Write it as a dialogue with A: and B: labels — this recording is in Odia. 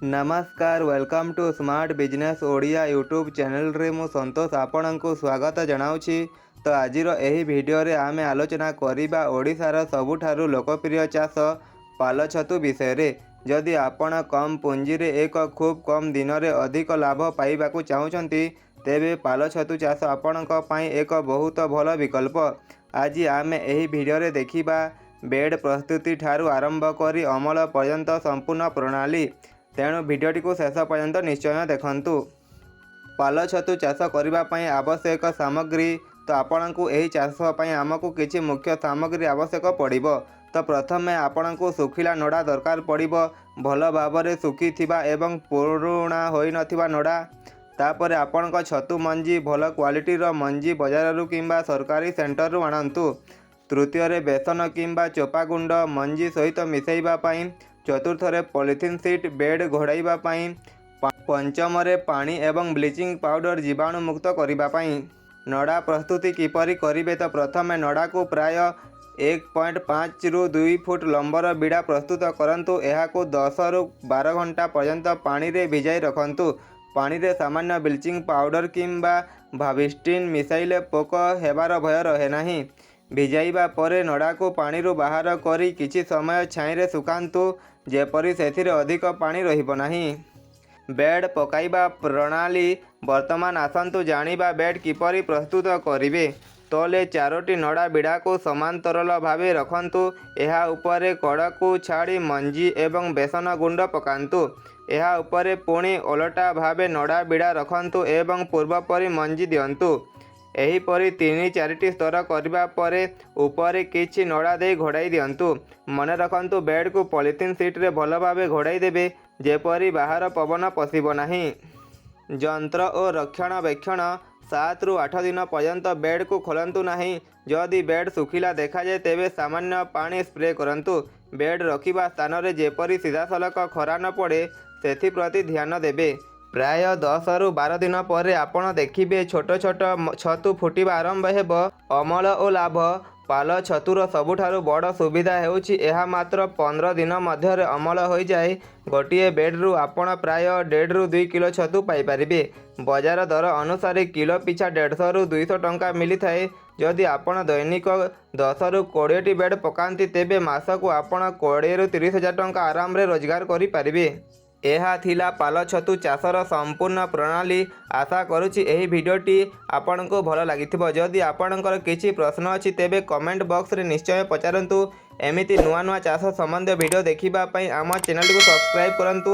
A: ନମସ୍କାର, welcome to smart business Odia YouTube ଚ୍ୟାନେଲରେ ମୁଁ ସନ୍ତୋଷ ଆପଣଙ୍କୁ ସ୍ୱାଗତ ଜଣାଉଛି। ତ ଆଜିର ଏହି ଭିଡ଼ିଓରେ ଆମେ ଆଲୋଚନା କରିବା ଓଡ଼ିଶାର ସବୁଠାରୁ ଲୋକପ୍ରିୟ ଚାଷ ପାଲ ଛତୁ ବିଷୟରେ। ଯଦି ଆପଣ କମ୍ ପୁଞ୍ଜିରେ ଏକ ଖୁବ୍ କମ୍ ଦିନରେ ଅଧିକ ଲାଭ ପାଇବାକୁ ଚାହୁଁଛନ୍ତି, ତେବେ ପାଲ ଛତୁ ଚାଷ ଆପଣଙ୍କ ପାଇଁ ଏକ ବହୁତ ଭଲ ବିକଳ୍ପ। ଆଜି ଆମେ ଏହି ଭିଡ଼ିଓରେ ଦେଖିବା ବେଡ୍ ପ୍ରସ୍ତୁତି ଠାରୁ ଆରମ୍ଭ କରି ଅମଳ ପର୍ଯ୍ୟନ୍ତ ସମ୍ପୂର୍ଣ୍ଣ ପ୍ରଣାଳୀ। ତେଣୁ ଭିଡ଼ିଓଟିକୁ ଶେଷ ପର୍ଯ୍ୟନ୍ତ ନିଶ୍ଚୟ ଦେଖନ୍ତୁ। ପାଲ ଛତୁ ଚାଷ କରିବା ପାଇଁ ଆବଶ୍ୟକ ସାମଗ୍ରୀ। ତ ଆପଣଙ୍କୁ ଏହି ଚାଷ ପାଇଁ ଆମକୁ କିଛି ମୁଖ୍ୟ ସାମଗ୍ରୀ ଆବଶ୍ୟକ ପଡ଼ିବ। ତ ପ୍ରଥମେ ଆପଣଙ୍କୁ ଶୁଖିଲା ନଡ଼ା ଦରକାର ପଡ଼ିବ, ଭଲ ଭାବରେ ଶୁଖିଥିବା ଏବଂ ପୁରୁଣା ହୋଇନଥିବା ନଡ଼ା। ତାପରେ ଆପଣଙ୍କ ଛତୁ ମଞ୍ଜି। ଭଲ କ୍ୱାଲିଟିର ମଞ୍ଜି ବଜାରରୁ କିମ୍ବା ସରକାରୀ ସେଣ୍ଟରରୁ ଆଣନ୍ତୁ। ତୃତୀୟରେ ବେସନ କିମ୍ବା ଚୋପା ଗୁଣ୍ଡ, ମଞ୍ଜି ସହିତ ମିଶାଇବା ପାଇଁ। ଚତୁର୍ଥରେ ପଲିଥିନ୍ ସିଟ୍, ବେଡ୍ ଘୋଡ଼ାଇବା ପାଇଁ। ପଞ୍ଚମରେ ପାଣି ଏବଂ ବ୍ଲିଚିଂ ପାଉଡର, ଜୀବାଣୁ ମୁକ୍ତ କରିବା ପାଇଁ। ନଡ଼ା ପ୍ରସ୍ତୁତି କିପରି କରିବେ? ତ ପ୍ରଥମେ ନଡ଼ାକୁ ପ୍ରାୟ 1.5ରୁ 2 ଫୁଟ ଲମ୍ବର ବିଡ଼ା ପ୍ରସ୍ତୁତ କରନ୍ତୁ। ଏହାକୁ 10ରୁ 12 ଘଣ୍ଟା ପର୍ଯ୍ୟନ୍ତ ପାଣିରେ ଭିଜାଇ ରଖନ୍ତୁ। ପାଣିରେ ସାମାନ୍ୟ ବ୍ଲିଚିଂ ପାଉଡର କିମ୍ବା ଭାଭିଷ୍ଟିନ୍ ମିଶାଇଲେ ପୋକ ହେବାର ଭୟ ରହେ ନାହିଁ। ଭିଜାଇବା ପରେ ନଡ଼ାକୁ ପାଣିରୁ ବାହାର କରି କିଛି ସମୟ ଛାଇରେ ଶୁଖାନ୍ତୁ, ଯେପରି ସେଥିରେ ଅଧିକ ପାଣି ରହିବ ନାହିଁ। ବେଡ୍ ପକାଇବା ପ୍ରଣାଳୀ। ବର୍ତ୍ତମାନ ଆସନ୍ତୁ ଜାଣିବା ବେଡ୍ କିପରି ପ୍ରସ୍ତୁତ କରିବେ। ତଳେ ଚାରୋଟି ନଡ଼ା ବିଡ଼ାକୁ ସମାନ୍ତରାଳ ଭାବେ ରଖନ୍ତୁ। ଏହା ଉପରେ କଡ଼କୁ ଛାଡ଼ି ମଞ୍ଜି ଏବଂ ବେସନ ଗୁଣ୍ଡ ପକାନ୍ତୁ। ଏହା ଉପରେ ପୁଣି ଓଲଟା ଭାବେ ନଡ଼ା ବିଡ଼ା ରଖନ୍ତୁ ଏବଂ ପୂର୍ବପରି ମଞ୍ଜି ଦିଅନ୍ତୁ। ଏହିପରି ତିନି ଚାରିଟି ସ୍ତର କରିବା ପରେ ଉପରେ କିଛି ନଡ଼ା ଦେଇ ଘୋଡ଼ାଇ ଦିଅନ୍ତୁ। ମନେ ରଖନ୍ତୁ, ବେଡ୍କୁ ପଲିଥିନ୍ ସିଟ୍ରେ ଭଲ ଭାବେ ଘୋଡ଼ାଇ ଦେବେ, ଯେପରି ବାହାର ପବନ ପଶିବ ନାହିଁ। ଯତ୍ନ ଓ ରକ୍ଷଣାବେକ୍ଷଣ। 7ରୁ 8 ଦିନ ପର୍ଯ୍ୟନ୍ତ ବେଡ୍କୁ ଖୋଲନ୍ତୁ ନାହିଁ। ଯଦି ବେଡ୍ ଶୁଖିଲା ଦେଖାଯାଏ, ତେବେ ସାମାନ୍ୟ ପାଣି ସ୍ପ୍ରେ କରନ୍ତୁ। ବେଡ୍ ରଖିବା ସ୍ଥାନରେ ଯେପରି ସିଧାସଳଖ ଖରା ନ ପଡ଼େ, ସେଥିପ୍ରତି ଧ୍ୟାନ ଦେବେ। ପ୍ରାୟ 10ରୁ 12 ଦିନ ପରେ ଆପଣ ଦେଖିବେ ଛୋଟ ଛୋଟ ଛତୁ ଫୁଟିବା ଆରମ୍ଭ ହେବ। ଅମଳ ଓ ଲାଭ। ପାଲ ଛତୁର ସବୁଠାରୁ ବଡ଼ ସୁବିଧା ହେଉଛି, ଏହା ମାତ୍ର 15 ଦିନ ମଧ୍ୟରେ ଅମଳ ହୋଇଯାଏ। ଗୋଟିଏ ବେଡ୍ରୁ ଆପଣ ପ୍ରାୟ 1.5ରୁ 2 କିଲୋ ଛତୁ ପାଇପାରିବେ। ବଜାର ଦର ଅନୁସାରେ କିଲୋ ପିଛା 150ରୁ 200 ଟଙ୍କା ମିଳିଥାଏ। ଯଦି ଆପଣ ଦୈନିକ 10ରୁ 20ଟି ବେଡ୍ ପକାନ୍ତି, ତେବେ ମାସକୁ ଆପଣ 20ରୁ 30 ହଜାର ଟଙ୍କା ଆରାମରେ ରୋଜଗାର କରିପାରିବେ। ଏହା ଥିଲା ପାଲ ଛତୁ ଚାଷର ସମ୍ପୂର୍ଣ୍ଣ ପ୍ରଣାଳୀ। ଆଶା କରୁଛି ଏହି ଭିଡ଼ିଓଟି ଆପଣଙ୍କୁ ଭଲ ଲାଗିଥିବ। ଯଦି ଆପଣଙ୍କର କିଛି ପ୍ରଶ୍ନ ଅଛି, ତେବେ କମେଣ୍ଟ ବକ୍ସରେ ନିଶ୍ଚୟ ପଚାରନ୍ତୁ। ଏମିତି ନୂଆ ନୂଆ ଚାଷ ସମ୍ବନ୍ଧୀୟ ଭିଡ଼ିଓ ଦେଖିବା ପାଇଁ ଆମ ଚ୍ୟାନେଲଟିକୁ ସବସ୍କ୍ରାଇବ୍ କରନ୍ତୁ।